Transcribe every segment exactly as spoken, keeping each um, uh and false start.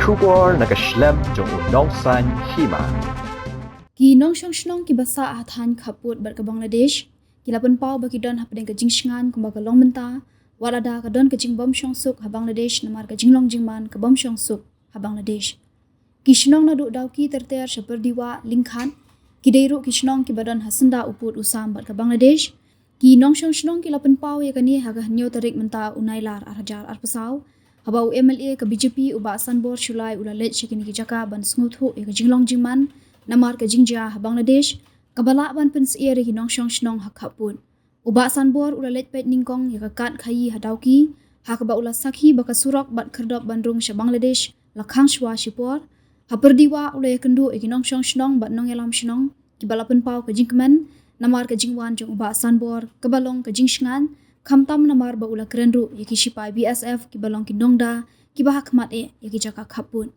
Khubor na ka shlem jong u Nongsaiñ Hima. Ki nongshong shnong kiba sah ha thaiñ khappud bad ka Bangladesh ki la pynpaw ba ki don hapdeng ka jingshngaiñ kumba ka long mynta, wat lada ka don ka jingbym shong suk ha Bangladesh namar ka jinglong jingman ka bym shong suk ha Bangladesh. Ki shnong naduh Dawki ter ter sha Pyrdiwah, Lyngkhat, ki dei ruh ki shnong kiba don ha syndah u pud u sam bad ka Bangladesh. Ki nongshong shnong ki la pynpaw ïa kane ha ka hynñiew tarik mynta u Nailar ar hajar arphew saw, haba u M L A ka B J P u Bah Sanbor Shullai u la leit sha kine ki jaka ban sngewthuh ïa ka jinglong jingman namar ka jingjia ha Bangladesh, kaba lah ban pynsyier ïa ki nongshong shnong ha khappud. U Bah Sanbor u la leit peit nyngkong ïa ka kad khaïi ha Dawki, ha kaba u la sakhi ba ka surok bad khyrdop ban rung sha Bangladesh la khang shuwa shipor. Ha Pyrdiwah u la ïakynduh ïa ki nongshong shnong bad nongïalam shnong kiba la pynpaw ka jingkmen namar ka jingwan jong u Bah Sanbor kaba long ka jingshngaiñ, khamtam namar ba u la kren ruh ïa ki shipai B S F kiba long ki nongda kiba ha khmat eh ïa ki jaka khappud.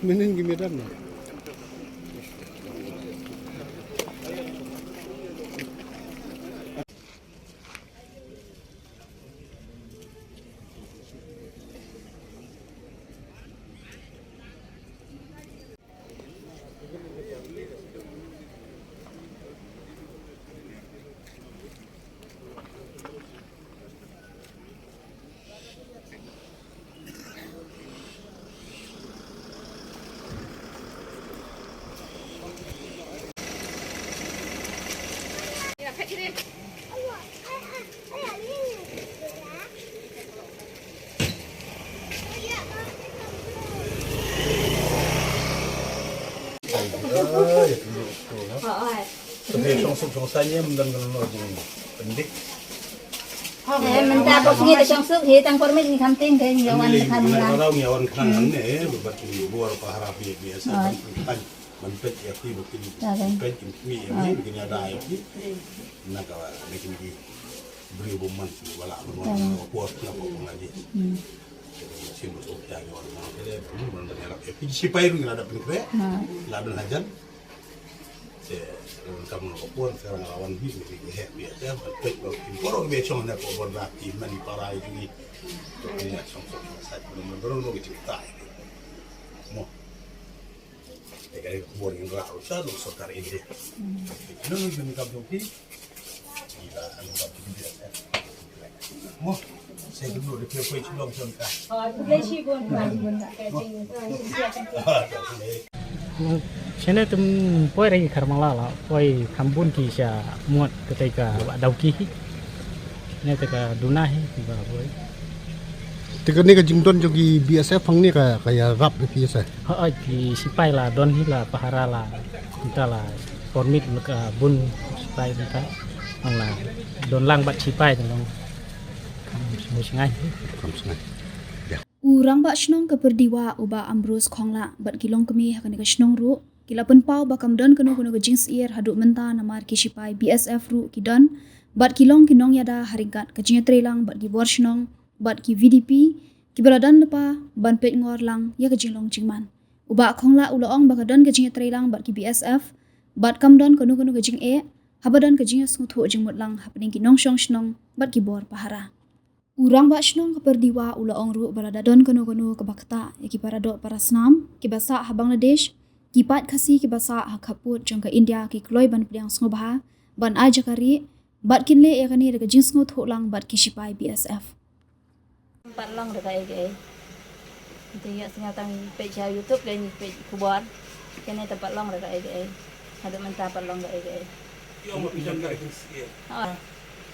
Minin gimi dan na. Mynta bok ngi ta shong suk hi tang por mit ngi kham ting ke ngi wan kham la. Ngi wan kham ne ba ki bor pahara bi biasa. Ban peit ïa ki ba kin peit kin kmie ïa ki ba kin ïada ïa ki. Na ka ba kin ki briew bymman ki ba lah ban wan na ka por ki ba wan la ji. Sien ba suk ïa ki wan na ka de ban ban ïarap ïa ki. Sipai ruh ngi la da pynkhreh, la da hajan. Te ruh kam na ka por ka rang la wan bi ki ki heh bi ïa te ban peit ba kin por ba shong na ka por da ki man para ïa ki. Ki ïa shong shong sa ki ban ban ban ki tai. Mo. Shane tum poi rangi Kharmangla la poi kham bun ki sha mut katai ka Wah Dawki hi. Ne te ka duna hi ba boi. Te kane ka jingdon jong ki B S F hangne ka ka ïarap ne P S F. Ha ki sipai la don hi la pahara la. Kita la permit ka bun sipai kita. Ang la don lang bat sipai te long. Kam sngewsngai. Kam sngewsngai. U Rangbah Shnong ka Pyrdiwah u Bah Ambrose Khongla bad ki longkmie ha kane ka shnong ruh ki la pynpaw ba kam don kano kano ka jingsyier haduh mynta namar ki sipai B S F ruh ki don bad ki long ki nongïada ha ryngkat ka jingïatreilang bad ki bor shnong bad ki V D P kiba la don lypa ban peit ngor lang ïa ka jinglong jingman. U Bah Khongla u la ong ba ka don ka jingïatreilang bad ki B S F bad kam don kano kano ka jingeh haba don ka jingïasngewthuh jingmut lang hapdeng ki nongshong shnong bad ki bor pahara. U Rangbah Shnong ka Pyrdiwah u la ong ruh ba lada don kano kano kaba ktah ïa ki paradoh parasnam kiba sah ha Bangladesh, ki paid Khasi kiba sah ha khappud jong ka India ki kloi ban pdiang sngewbha ban ai jaka rieh bad kin leh ïa kane da ka jingsngewthuh lang bad ki sipai B S F. Pat long da kaei kaei. Te ïa sngew tang peit sha YouTube, ka peit khubor. Kane te pat long da kaei kaei. Haduh mynta pat long kaei kaei.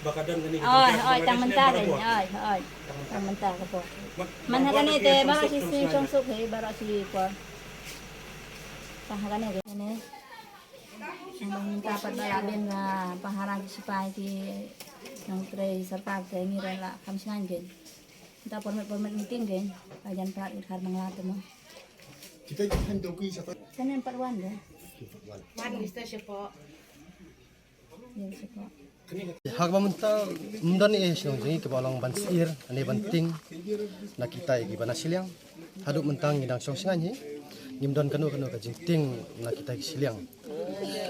Oi, oi, tang mynta dei, oi, oi. Tang mynta ka por. Man ha kane te baroh shi sngi shong suk hi, baroh shi por. Tang ha kane te ne. Mynta pat ba la bin, ah, pahara ki sipai ki nongtrei sorkar te ngi ruh la kham sngewsih kein. Mynta por met por met meeting kein. Ka jan pat i Kharmangla te mo. Kita kita Dawki sata. Kane pat wan de. Wan Mister Shepo. Ïa Shepo. Ha kaba mynta ym don ei ei shnong jong ngi kaba long ban sir ne ban tieng na kita kiba na shiliang. Haduh mynta ngi dang shong shngaiñ hi, ngim don kano kano ka jingtieng na kita ki shiliang.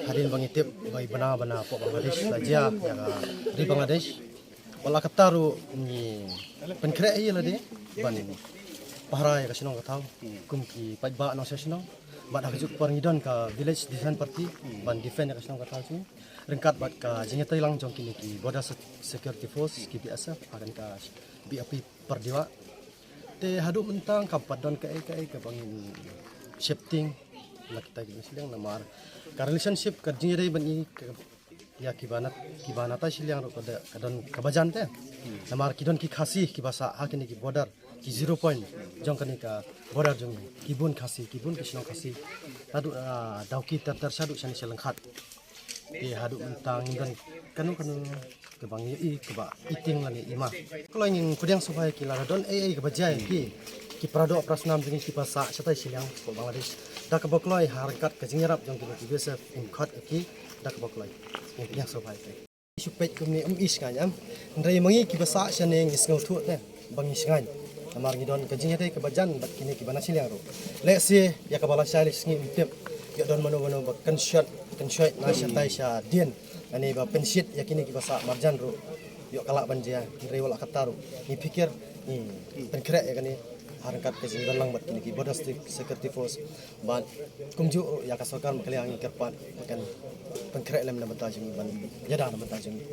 Hadien ba ngi tip ba i bana bana poh Bangladesh la jia ïa ka ri Bangladesh. Wat la katta ruh ngi pynkhreh ïa lade ban pahara ïa ka shnong ka thaw kum ki paidbah nongshong shnong. Bad ha kajuh ka por ngi don ka Village Defence Party ban defend ïa ka shnong ka thaw jong ngi ryngkat bad ka jingïatreilang jong kine ki Border Se- Security Force ki B S F ha kane ka B O P Pardiwah. Te haduh mynta kam pat don kaei kaei kaba ngin sheptieng na kita ki shiliang namar ka relationship ka jingïadei ban i ka ïa kiba nat kiba nata shiliang ruh ka da- ka don kaba jan te. Namar ki don ki Khasi kiba sah ha kine ki border ki zero point jong kane ka border jong ngi. Ki bun Khasi ki bun ki shnong Khasi. Haduh ah, Dawki ter ter shaduh shane sha Lyngkhat. Te haduh mynta ngim don kano kano kaba ngi ïohi kaba i tieng lane i ma. Kloi ngin pdiang sngewbha ïa ki lada don ei ei kaba jia ïa ki ki para doh para snam jong ngi kiba sah shatai shiliang sha Bangladesh. Da kaba kloi ha ryngkat ka jingïarap jong kine ki B S F ngin khot ïa ki da kaba kloi. Ngin pdiang sngewbha ïa ki. Shu peit kumne ym i shngaiñ em. Hynrei ma ngi kiba sah shane ngi sngewthuh te ba ngi shngaiñ. Namar ngi don ka jingïadei kaba jan bad kine kiba na shiliang ruh. Lehse ïa kaba lashai lashisngi ym tip ïoh don mano mano ba kynshot kynshot na shatai shadien. Lane ba pynshit ïa kine kiba sah marjan ruh ïoh ka lah ban jia. Hynrei wat la katta ruh ngi phikir ngi pynkhreh ïa kane ha ryngkat ka jingdon lang bad kine ki Border Security Force. Bad kumjuh ruh ïa ka sorkar Meghalaya ngi kyrpad ba kan pynkhreh lem na bynta jong ngi ban ïada na bynta jong ngi.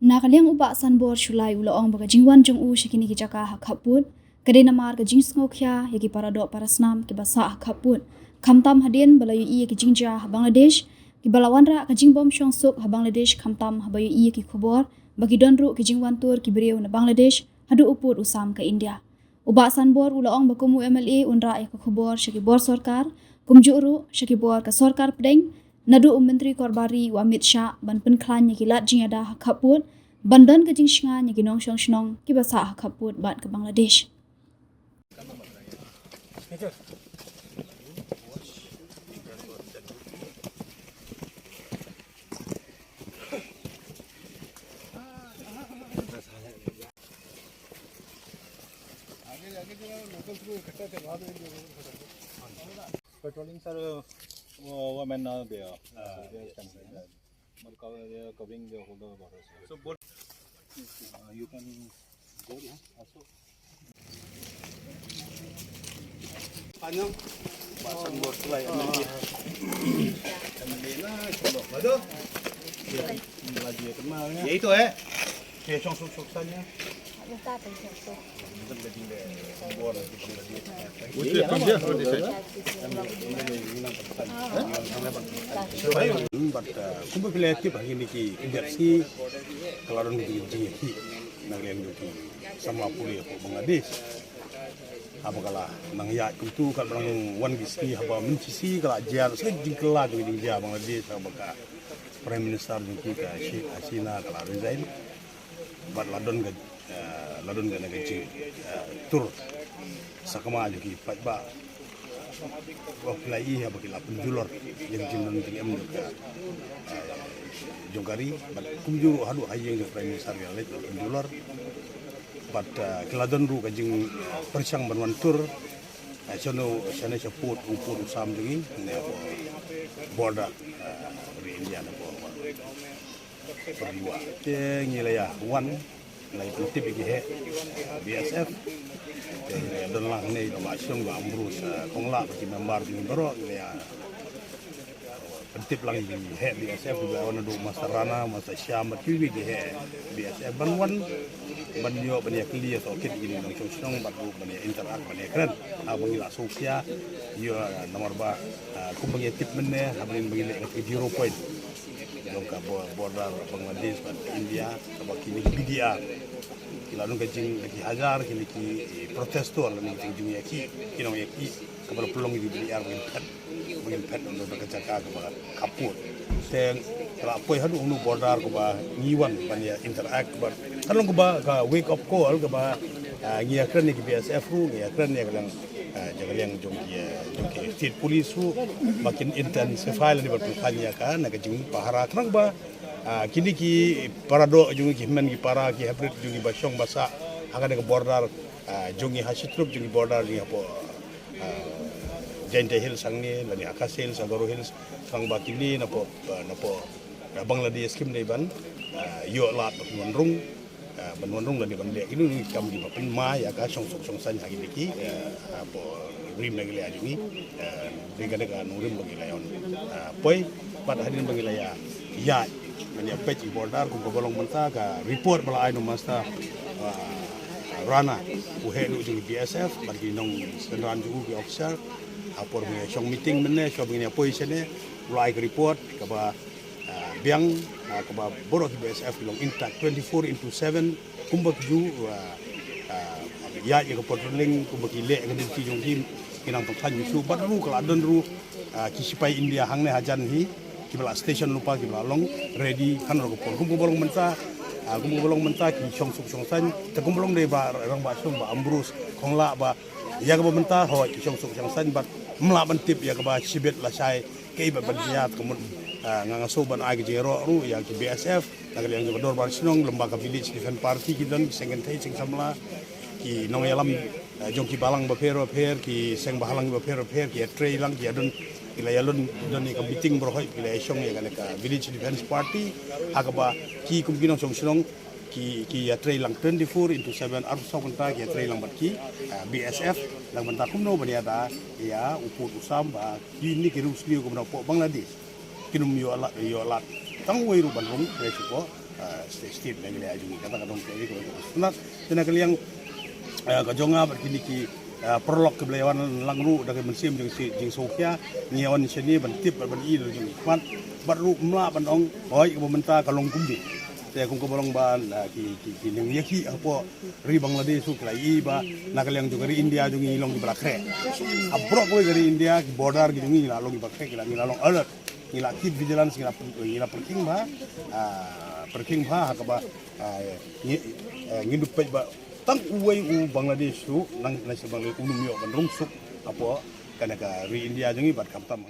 Na ka liang u Bah Sanbor Shullai u la ong ba ka jingwan jong u sha kine ki jaka ha khappud ka dei namar ka jingsngewkhia ïa ki para doh para snam kiba sah ha khappud khamtam hadien ba la ïohi ïa ki jingjia ha Bangladesh kiba la wanrah ka jingbym shong suk ha Bangladesh khamtam haba ïohi ïa ki khubor ba ki don ruh ki jingwan tur ki briew na Bangladesh haduh u pud u sam ka India. U Bah Sanbor u la ong ba kum u M L A un rah ïa ka khubor sha ki bor sorkar kumjuh ruh sha ki bor ka sorkar pdeng naduh u Myntri Korbari u Amit Shah ban pynkhlaiñ ïa ki lad jingïada ha khappud ban don ka jingshngaiñ ïa ki nongshong shnong kiba sah ha khappud bad ka Bangladesh. Patrolling, sir, uh, women are there. Uh, they are standing there. But cover, they are covering the whole of the border, sir. So, both, uh, you can go there also. Panjang. Pasang bot tulai M L A. M L A lah, kalau ada. Dia lagi kenal ya. Ya itu, eh. Dia song song song sana. Bad, uh, kumba phi la tip ha kine ki, ki dep sngi ka la don ki jingïakhih na ka liang jong ki samla pule hapoh Bangladesh. Haba ka la nang ïaid kumtu, ka la nang wan ki sngi haba mynshisha ka la jia sa jingkylla jong ki jingjia Bangladesh haba ka Prime Minister jong ki ka Sheikh Hasina ka la resign. Bad la don ka, eh, la don ka na ka jing, eh, tur sakma jong ki paidbah. Ba phi la i haba ki la pynjulor ïa ka jingdon jingem jong ka, eh, jong ka ri. Bad kumjuh haduh ha ïing jong Prime Minister ki la leit pynjulor. Bad, eh, ki la don ruh ka jingpyrshang ban wan tur, eh, shano shane sha pud u pud u sam jong ngi ne border, eh, ri India ne border. Te ngi la ïa wan, la ïa pyntip ïa ki heh B S F. Te ngi la ïa don lang hangne ïa ka Bah Shong, Bah Ambrose, eh, Konglah, bad ki member jong ngi baroh, ngi la ïa pyntip lang ïa ki heh B S F, kiba wan naduh Master Rana, Master Shyam, bad kiwei kiwei ki heh B S F ban wan, ban ïoh ban ïa clear tohkit ïa ki nongshong shnong bad ruh ban ïa interact ban ïa kren. Haba ngi la sngewkhia ïa namar ba, ah, kumba ngi tip mynne, haba ngi, ba ngi leh ka zero point jong ka bo-, border Bangladesh bad India, kaba kine ki B D R ki la don ka jing, ki hajar kine ki protestor lane ki jingïakhih, ki nongïakhih, kaba la pynlong ïa ki B D R ba ngin phet, ba ngin phet na ka jaka kaba khappud. Te ka la poi haduh hanu border kaba ngi wan ban ïa interact bad ka long kaba ka wake up call kaba, ah, ngi ïa kren ïa ki B S F ruh, ngi ïa kren ïa ka liang, ah, ïa ka liang jong ki, ah, jong ki state police ruh ba kin intensify lane ban pynkheiñ ïa ka na ka jingpahara khnang ba Ah, kine ki para doh jong ngi, ki hynmen ki para, ki haprit jong ngi ba shong ba sah ha kane ka border, ah, jong ngi ha shi trup jong ngi, border jong ngi hapoh, ah, Jaintia Hills hangne, lane ha Khasi Hills, ha Garo Hills, tang ba kine napoh, ah, napoh, ah, Bangladesh kim dei ban, ah, ïoh lad ban wan rung, ah, ban wan rung lane ban leh kine ki kam kiba pynmai ïa ka shongsuk shongsaiñ ha kine ki, ah, hapoh ri Meghalaya jong ngi, ah, dei kane ka nongrim ba ngi la ïoh, ah, poi, bad hadien ba ngi la ïa, ïa, ban ïa peit ki border, kum kaba long mynta ka report ba la ai na u Master, ah, Rana, u heh duh jong ki B S F, bad ki nongsynran jong u, ki officer, ha por ba ngi ïa shong meeting mynne, shwa ba ngin ïa poi shane, u la ai ka report kaba, ah, biang, ah, kaba baroh ki B S F ki long intact twenty-four into seven, kumba ki ju, ah, ah, ïa, ïa ka patrolling, kumba ki leh ka duty jong ki, ki nang pynkhlaiñ beit shuh, bad ruh ka la don ruh, ah, ki shipai India hangne hajan hi, kiba la station lypa, kiba la long ready hynrei ka por. Kum kaba long mynta, ah, kum kaba long mynta ki shongsuk shongsaiñ, te kum ba long dei ba rangbah shnong Bah Ambrose Konglah ba ïa kaba mynta hooid ki shongsuk shongsaiñ bad ym lah ban tip ïa kaba shibit lashai kaei ba ban jia, te ka mut, ah, nga nga shu ban ai ka jingïaroh ruh ïa ki B S F na ka liang jong ka dorbar shnong, lem bad ka Village Defence Party, ki don ki seng kynthei seng samla, ki nongïalam, ah, jong ki balang bapher bapher, ki seng bahalang bapher bapher, ki ïatrei lang, ki ïa don, ki la ïa don, don ïa ka meeting baroh, ki la ïa shong ïa kane ka Village Defence Party, ha kaba ki kum ki nongshong shnong, ki, ki ïatrei lang twenty-four into seven, arphew saw kynta ki ïatrei lang bad ki, ah, B S F, lang mynta kumno ban ïada ïa u pud u sam ba kine ki riewsniew kumno hapoh Bangladesh kin ym ïoh lad, ïoh lad tang uwei ruh ban rung, hynrei shuh ko, ah, state, state Meghalaya jong ngi, kata ka dong kaei kaba sngewtynnat. Te na ka liang, ah, ka jong nga bad kine ki, ah, paralok kiba la ïa wan lang ruh da ka mynsiem jong shi, jingsngewkhia, ngi ïa wan shane ban tip bad ban ïohi da ka jingkhmat, bad ruh ym lah ban ong hooid kaba mynta ka long kumne. Te kum kaba long ba, ah, ki, ki, ki nongïakhih hapoh ri Bangladesh ruh ki la ïohi ba na ka liang jong ka ri India jong ngi long kiba la khreh. Ha baroh kawei ka ri India, ki border ki jong ngi, ngi la long kiba khreh, ki la, ngi la long alert, ngi la keep vigilance, ngi la, ngi la pyrkhing bha, ah, pyrkhing bha ha kaba, ah, ngi, eh, ngin ïoh peit ba tang uwei u Bangladesh ruh, nang, nang sha Bangladesh un ym ïoh ban rung suk hapoh kane ka ri India jong ngi bad khamtam